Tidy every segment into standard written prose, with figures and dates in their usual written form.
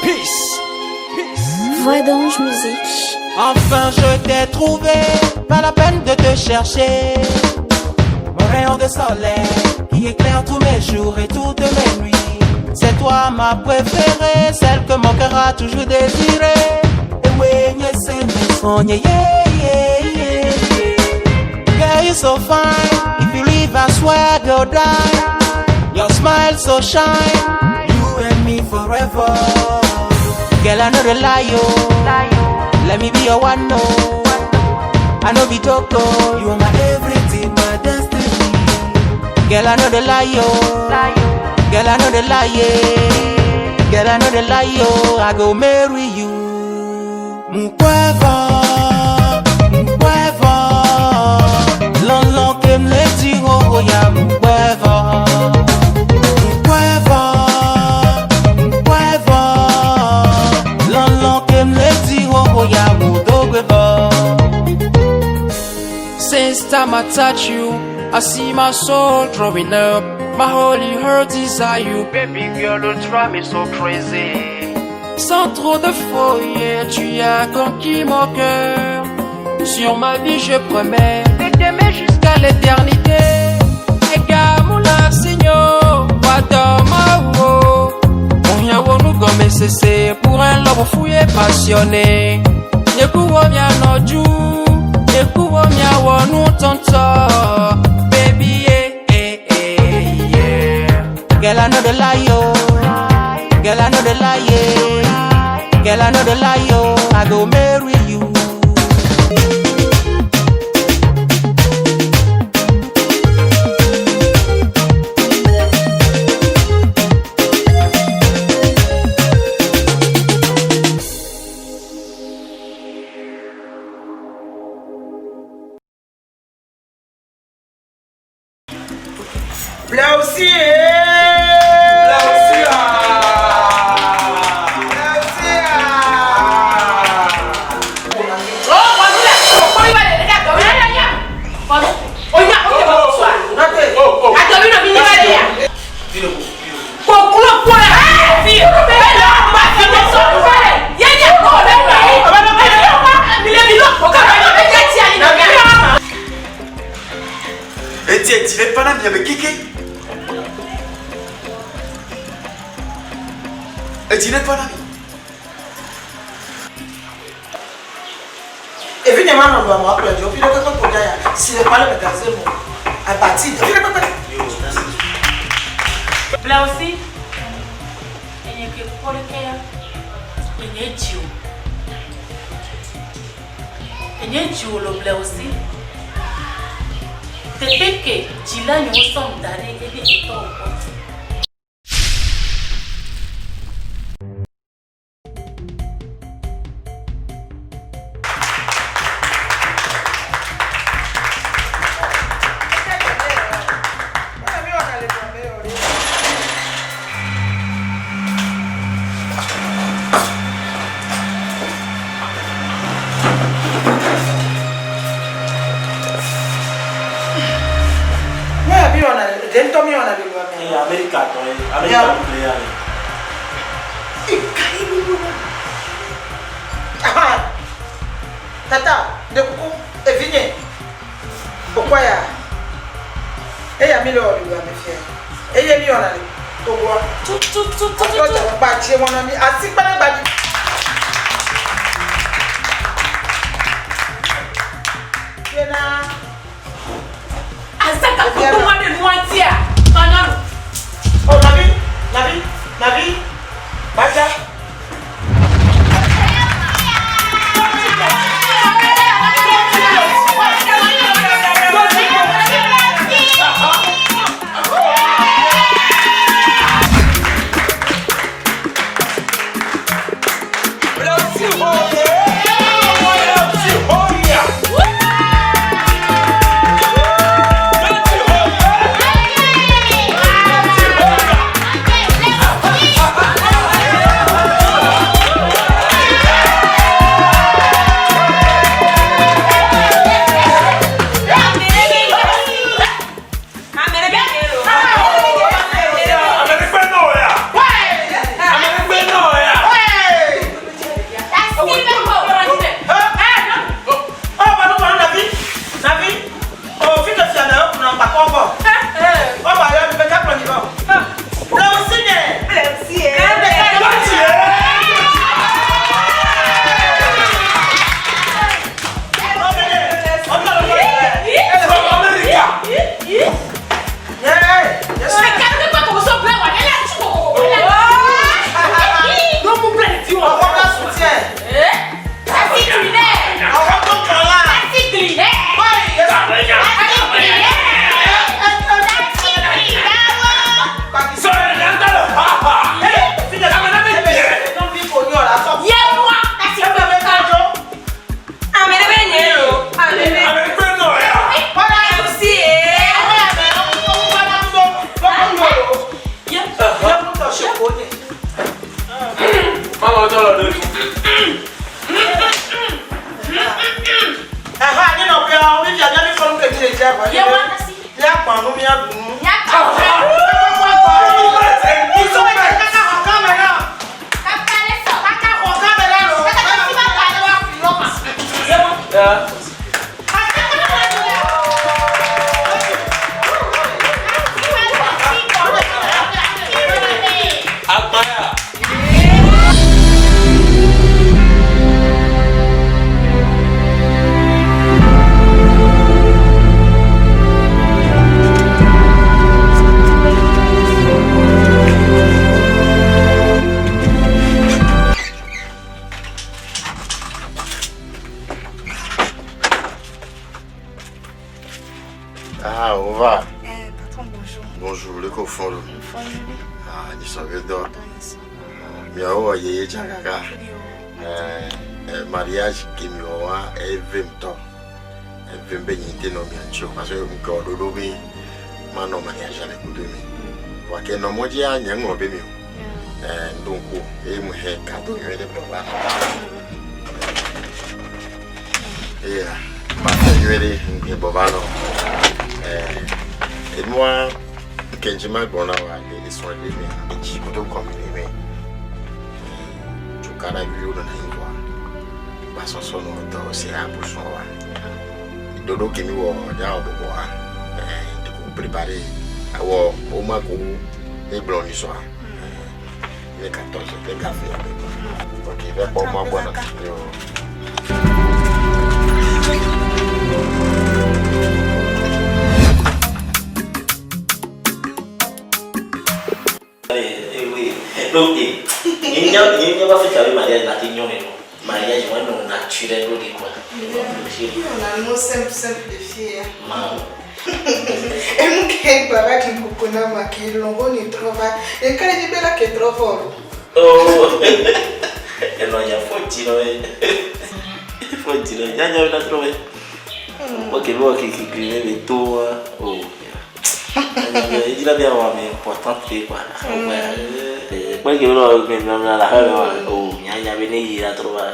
Peace. Peace. Voix d'ange musique. Enfin je t'ai trouvé, pas la peine de te chercher. Mon rayon de soleil qui éclaire tous mes jours et toutes mes nuits. C'est toi ma préférée, celle que mon cœur a toujours désirée. Et oui, c'est mes sons, yeah, yeah, yeah, yeah. Girl, you so fine. If you leave, I swear go die. Your smile so shine. You and me forever. Girl, I know the lie, oh. Let me be your one, no. I know be joke, oh. You are my everything, my destiny. Girl, I know the lie, oh. Girl, I know the lie, yeah. Girl, I know the lie, oh. I go marry you. Mkweva, mkweva. Lon kem le ti ho ya mkweva. Mkweva, mkweva. Lon kem le ti ho ya mudogweva. Since time I touch you, I see my soul growing up. My holy heart desire you, baby girl, you drive me so crazy. Sans trop de foyer, tu as conquis mon cœur. Sur ma vie, je promets de t'aimer jusqu'à l'éternité. Egamula Seigneur, Wadamawo. Comme pour un lobo fou et passionné. Nyekuwo mia noju, nyekuwo mia wonu tonto. Baby, yeah, yeah, yeah, yeah. Girl, I know the lie, oh. Girl, I know the lie, yeah. Girl, I know the lie, oh. I go marry you. Blausi, eh! Blausi, ah! Blausi, ah! Etienne, tu n'es pas là, mais avec Kiki. Et tu n'es pas là. Evi nye ma nɔ ɖua mɔ akplɔ dzi wo fi ɖe kpekpe ko dza ya si le kpale me gaze mo abati fi ɖe kpekpe. Blausi, enye ke kpɔ ɖeke ya, enye dzi o. Enye dzi o le Blausi. Teƒe ke dzila nyewo sɔm da ɖe ebe etɔ gbɔ. Ne mi wɔna ɖe ŋutɔ mi wɔna le lua mea. Ee, Amerika tɔ ye, Amerika nuclear ye. Ekayi lulu. Aha. Tata, ɖe kuku evinye. Okɔ ya. Eya mi le wɔ le lua me fia. Eye mi wɔna le togoa. Tu tu tu tu tu Akplɔ tu. dza gba dzi wɔna mi asi kpana gba dzi. Yena. Azaka kuku wa ɖe nua ŋutia. Tɔnyɔnu. Oh, Nabi, Nabi, Nabi. Baja. Bonjour, le ko fɔn lo. Fɔn nyuiɖe. Ah, nyisɔ be dɔ. Dɔ nyisɔ. Miawo wɔ yeye tsã kaka. Yo. Eh, mariage ke mi wɔ wa eve ŋutɔ. Eve be nye te nɔ mia ŋuti o parce que ŋke wɔ ɖoɖo be manɔ mariage me kudo mi. Vɔa ke nɔ mɔdzia nye ŋlɔ be mi o. Eh, ŋɖo ŋku eye mu he cadeau nyuie ɖe gbɔ va. Eya, parfum nyuie ɖe ŋke gbɔ va nɔ. Eh, enua nke ŋtsi ma gblɔ na wa le esrɔ̃ɖeɖe mea, edzi kudo gɔme me. Tukaɖa viwo nɔna anyi vɔa, gbasɔsɔ nɔ dɔ si abu srɔ̃ wa. Ɖoɖo ke mi wɔ dza wɔ bɔbɔa, eh, ɖeko préparé awɔ woma ko mi gblɔ ni sɔa. Ne 14 ne café abe. Ok, va kpɔ ma gbɔ na. Yo. Eh oui. Donc, eh, il y a il y a pas fait avec mariage la tignon non. Mariage moi non naturel ou quoi. On a un simple simple de fille. Ma E mu ke baba ki kokona ma ke longo ni trova. E kare ni bela ke trova. Oh. E non, il y a faut dire. Il faut dire, il y a une trouvé. Ok, bon, qui qui qui mais tout oh. Il dit bien mais important quoi. Ouais, que lo me no la la oh, ya ya viene y la trova.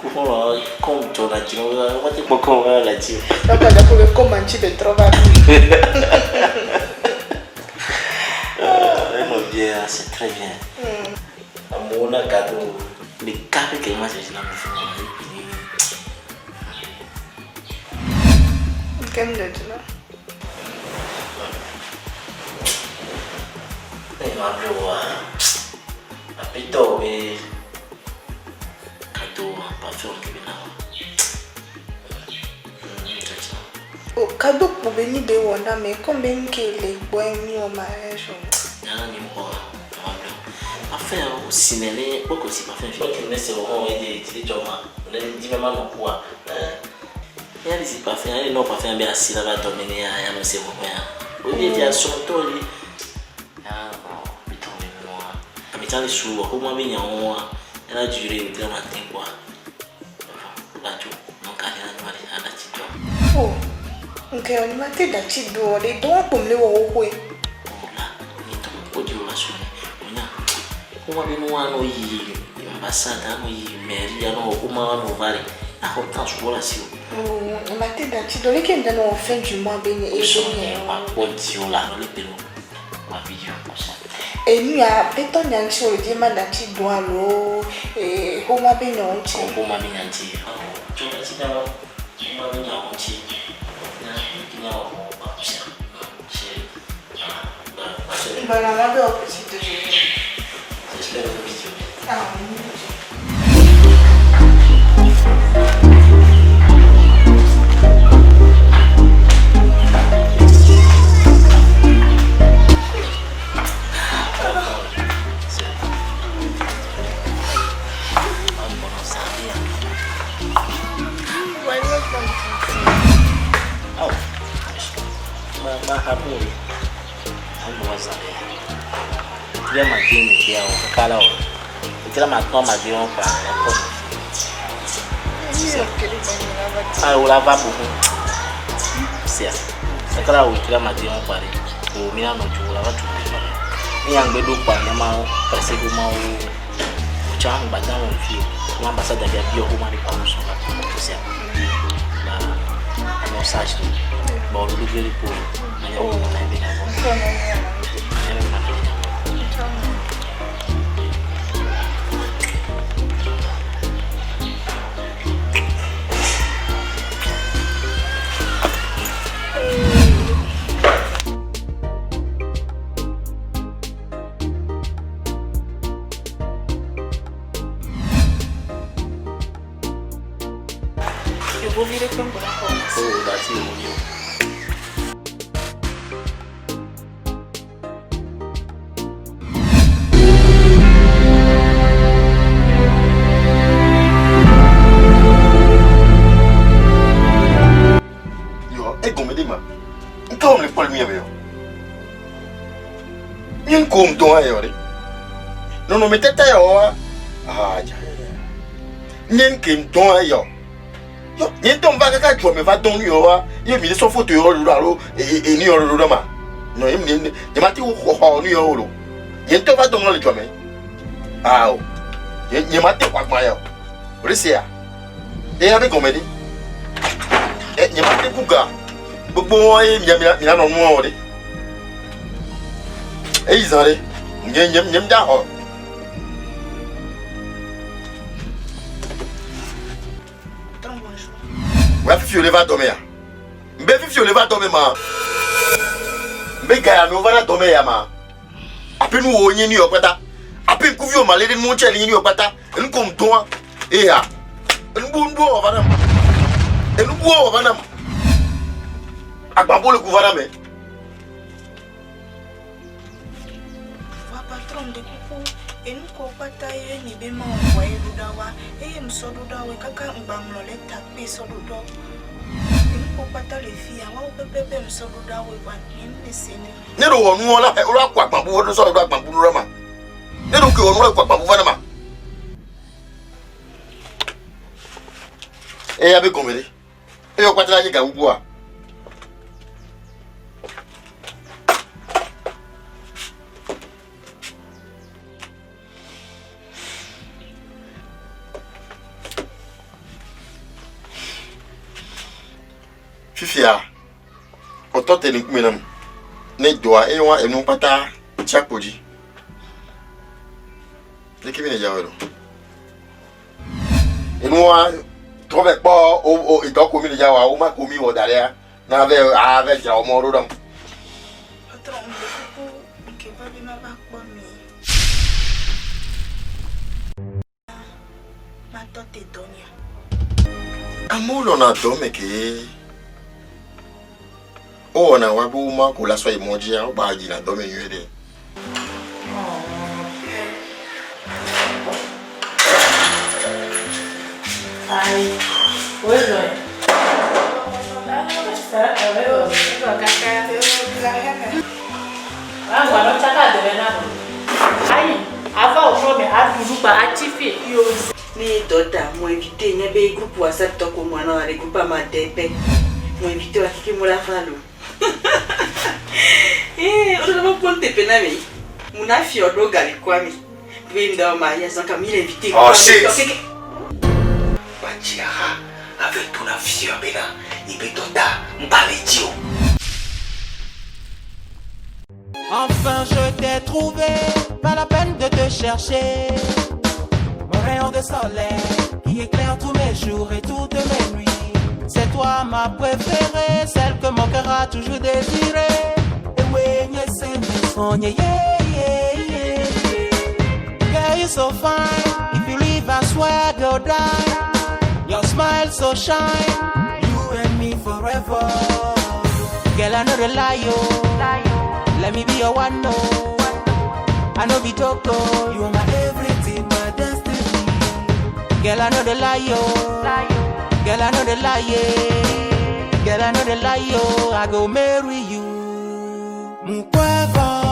Kufono comme tu as dit, on va te comment la dit. Papa da pour comme un petit de trova. Vraiment bien, c'est très bien. Amona cadeau. Le café que moi j'ai la maison. Et puis Kem de dina. Eh, ma blewa. Apito be cadeau parfum qui vient là. O cadeau pour béni be wona mais comme ben ke le boy mi o mariage. Nana ni mo ma blewa. Parfum au cinéma, beaucoup aussi parfum. Ok, mais c'est vraiment aider les gens. On a dit même non quoi. Il y a des parfums, il y a non parfum bien assis là va dominer, il y a non c'est bon. Au lieu de son toli. Ah bon, putain mais moi. Mais ça les sous, comment bien on elle a duré au matin quoi. La tu non carré la noire à la tito. Oh. Nke oni ma te da chi do le do pom le wo wo Là, ni to o di o la sous. Onya. Comment bien moi no yi ambassade no yi mairie no comment no vale. A content sur la si. Oh, ma te da chi do le ke ndano en fin du mois ben e So do. ma ko di o la le pelo. Ma vidéo comme ça. E nu ya beto nyan chi o di ma da chi do alo e ho ma be nyan chi. Ko ma mi nyanti. Jo na ti na ma mi nyan chi. Na ki nya o ba sa. C'est ah, Bon, on a au petit déjeuner. J'espère que vous Ah oui. Ah, o la va beaucoup. C'est ça. O tira ma di on pare. O mi na no ju la va tu. Mi yang be do pa ni ma parce que ma o o cha ba dan o fi. O ambassade da bio o ma ni pa o so la. C'est ba no sage. Bon, le le pour. Na ya o na be na. Na ya na na. Yevovi ɖe kpe ŋgɔ na xɔ me. Oh, that's it. Yo, egɔme ɖe ma. Ŋka wɔm le kpɔ le mia me yɔ. Nye ŋko ŋdɔ hã yɔ ɖe. Nɔnɔmetata ya wɔa, ah, dza. Nye ŋke ŋdɔ hã yɔ. Yɔ, nye ŋutɔ ŋva kaka dua me va dɔn nu yɔ wa, ye mi sɔ foto yɔ ɖo alo enu yɔ ɖo ɖe ma. Nɔ ye mi nye ma te xɔ xɔ nu yɔ o lo. Nye ŋutɔ va dɔn nu le dua me. Ah o. Nye nye ma te xɔ agba yɔ. O ɖe sia. Eya be gɔme ɖe. E nye ma te ku ga. Gbogbo ye mia mia mia nɔ nua o ɖe. Eyi zã ɖe. Nye nye nye mdza xɔ. Wòya fifi wòle va dɔme ya? Mbe fifi wòle va dɔme ma? Mbe ga ya me wova na dɔme ya ma? Aƒe nu wo nye nu yɔ kpata. Aƒe ŋkuvi wo male ɖe nuwo tsɛ le nye nu yɔ kpata. Enu kom dɔa eya. Enu bu nu bu wɔ va nam. Enu bu wɔ va nam. Agbabo le ku va na me. Vɔa patron ɖe kuku, enu kewo kpata ye mi be mawɔ vɔa ye ɖo ɖa wa, eye ŋsɔ ɖo ɖa woe kaka ŋgba ŋlɔ lɛta kpee sɔ ɖo ɖɔ. Enu kewo kpata le fiya, woawo pɛpɛpɛ ŋsɔ ɖo ɖa woe vɔa nye ŋme se ne. Ne ɖo wɔ nuwɔ la, wo la ku agbabu, wo sɔ ɖo agbabu ɖo ɖa ma. Ne ɖo ke wɔ nuwɔ ku agbabu va na ma. Eya be gɔme ɖe. Eya kpata la nye gagbogboa. Fifia, wòtɔ te le ŋkume nam. Ne dɔa eye wa enu kpata tsi akpo dzi. Leke mi le dza wɔe ɖo? Enua trɔ vɛ kpɔ o o edɔ ko mi le dza wɔa wo ma ko mi wɔ da ɖea na vɛ a vɛ dzra wo mɔ ɖo ɖam. Patron, ŋɖe kuku ŋke va be mava kpɔ mi. Matɔ te dɔ nya. Amewo lɔna dɔ me ke wowɔna wa be woma ko la sɔ yi mɔ dzia wogba yina dɔ me nyuie ɖe. Ayi, wozɔ. Ayi, ava wòtrɔ me aɖu nu kpa atsi fi yo. Ne dɔ ta mo invité nye be groupe WhatsApp tɔ ko mo anɔ ɖe groupe ama de pe. Mo invité wa keke mo la va lo. Eh, o ɖe kpɔ nuteƒe na mi. Mo na fiɔ ɖo gali kɔa mi. Be ŋdɔ ma ya zan ka mi le invité. Oh shit. Batsi aha ave to na fiɔ bena yi be dɔ ta ŋgba le dzi o. Enfin je t'ai trouvé, pas la peine de te chercher. Mon rayon de soleil qui éclaire tous mes jours et toutes mes nuits. C'est toi ma préférée, celle que mon cœur a toujours désirée. Et oui, yeah, yeah, yeah. Girl, you so fine. If you leave, I swear go die. Your smile so shine. You and me forever. Girl, I know the lie, yo. Let me be your one, no. I know be joke, oh. You are my everything, my destiny. Girl, I know the lie, yo. Girl, I know the lie, yeah. Girl, I know the lie, yo. I go marry you. Mkweva.